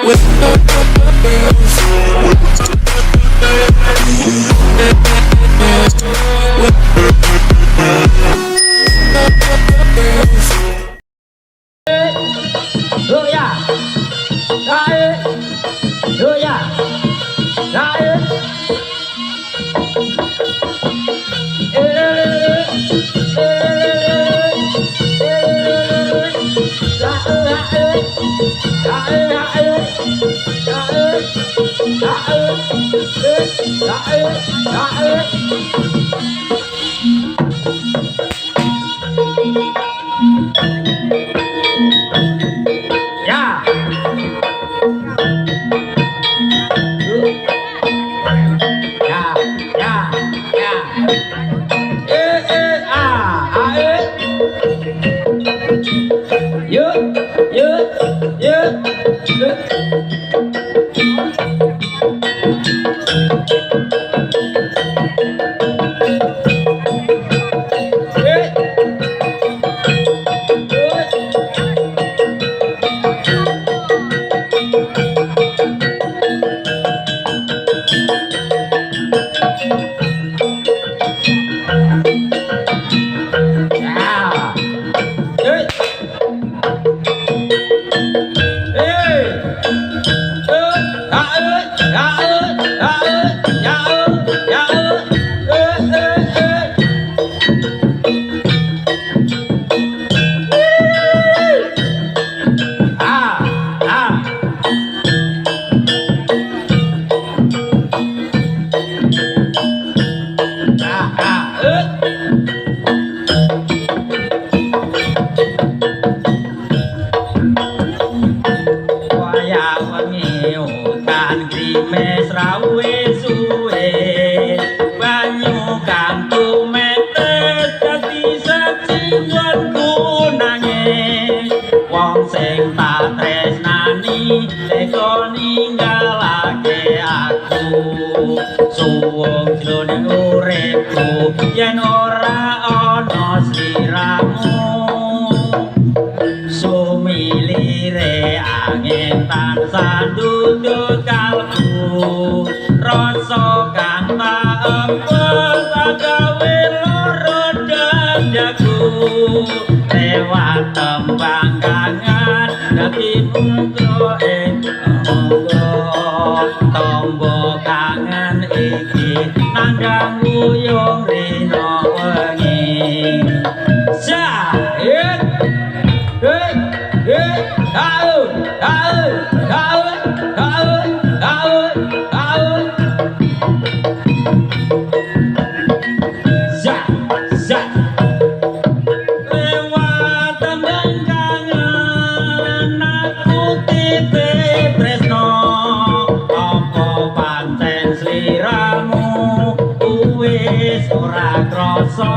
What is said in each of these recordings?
Oh ya. Ae. Oh ya. Ae. Ya. Ya, ya, ya. E e a a e. Yo, yo, yo, yo. Eh. Ya. Eh. Eh. Eh. A e, a e, a e, ya e, ya e. Eh, eh, eh. Ah, ah. Ah, ah, eh. Wayah wengi udan grimes rawe suwe, banyu kang tumetes dadi sejiwanku nangis. Wong sing tak tresnani teka ninggalake aku, suwung jroning uripku yen ora ana sliramu. Sumilire angin tansah ndudut kalbu, rasa kang tak empes gawe lara dadaku. Lewat tembang kangen dadi mungko ing monggo, tombo kangen iki nandhang wuyung rina wengi. Sa, eh. Hei, hei, au, au, au, au, au, au. Za, za. Lewat tembang kangen aku titip tresno, apa pancen sliramu wis ora krasa.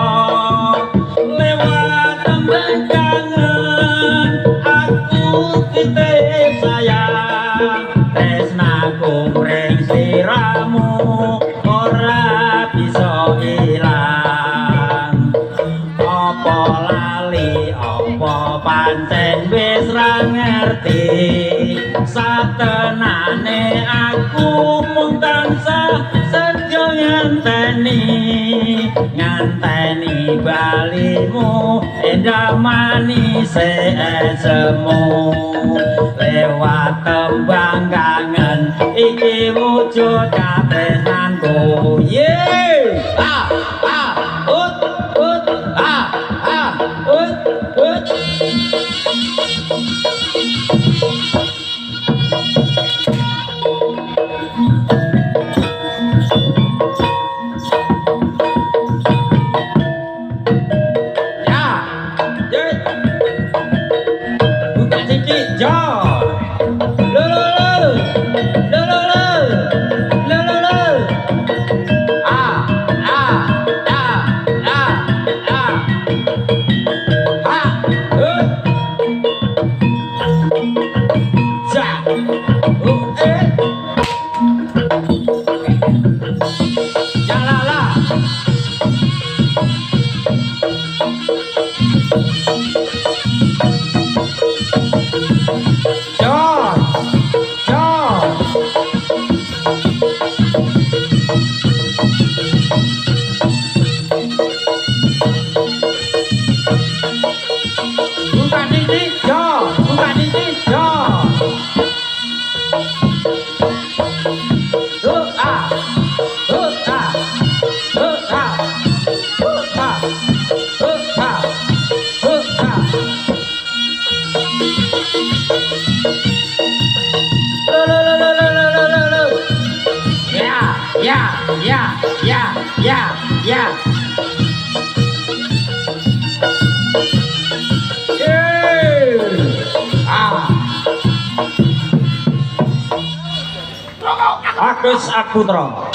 Lewat tembang kangen aku titip sayang, tresnaku mring sliramu ora bisa ilang. Apa lali apa pancen wis ra ngerti, satenane aku mung tansah sedya ngenteni, nganteni balimu endah manise esemu. Lewat tembang kangen iki wujud katresnanku. Ye ah ah ut ut ah ah ut ut. Ya, ye. Buka sikit, jo. Lo lo lo. Lo lo lo. Lo lo lo. Ah, ah, ah, ah, ah. Ha, eh. Za. U, eh. Ya la la. Jos. Ya, ya, ya, ya, ya. Agus Aputra.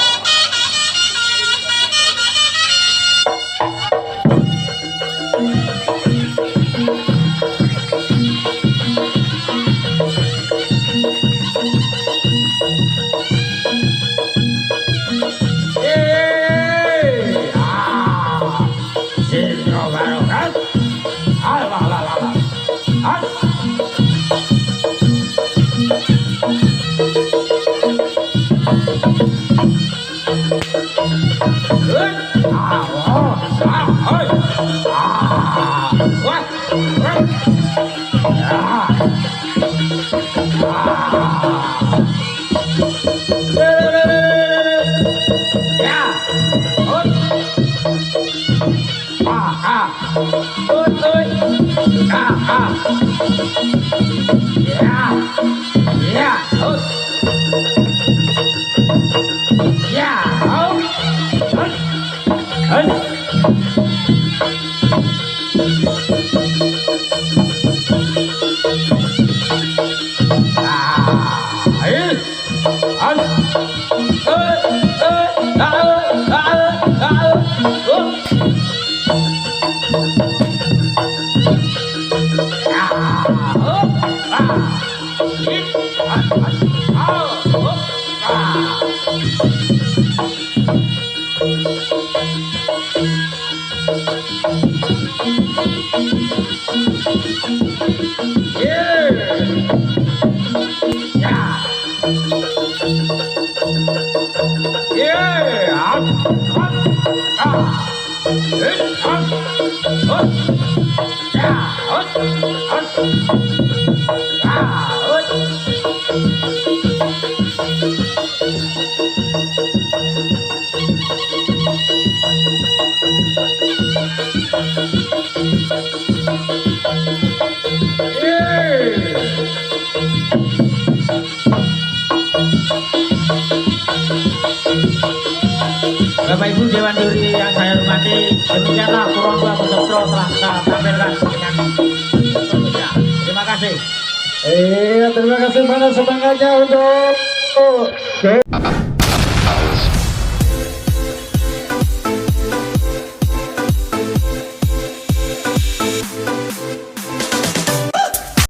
Bapak Ibu Dewan Juri yang saya hormati, demikianlah Purwokerto Sastro telah kita tampilkan dengan seterusnya. Terima kasih. Iya, terima kasih banyak semangatnya untuk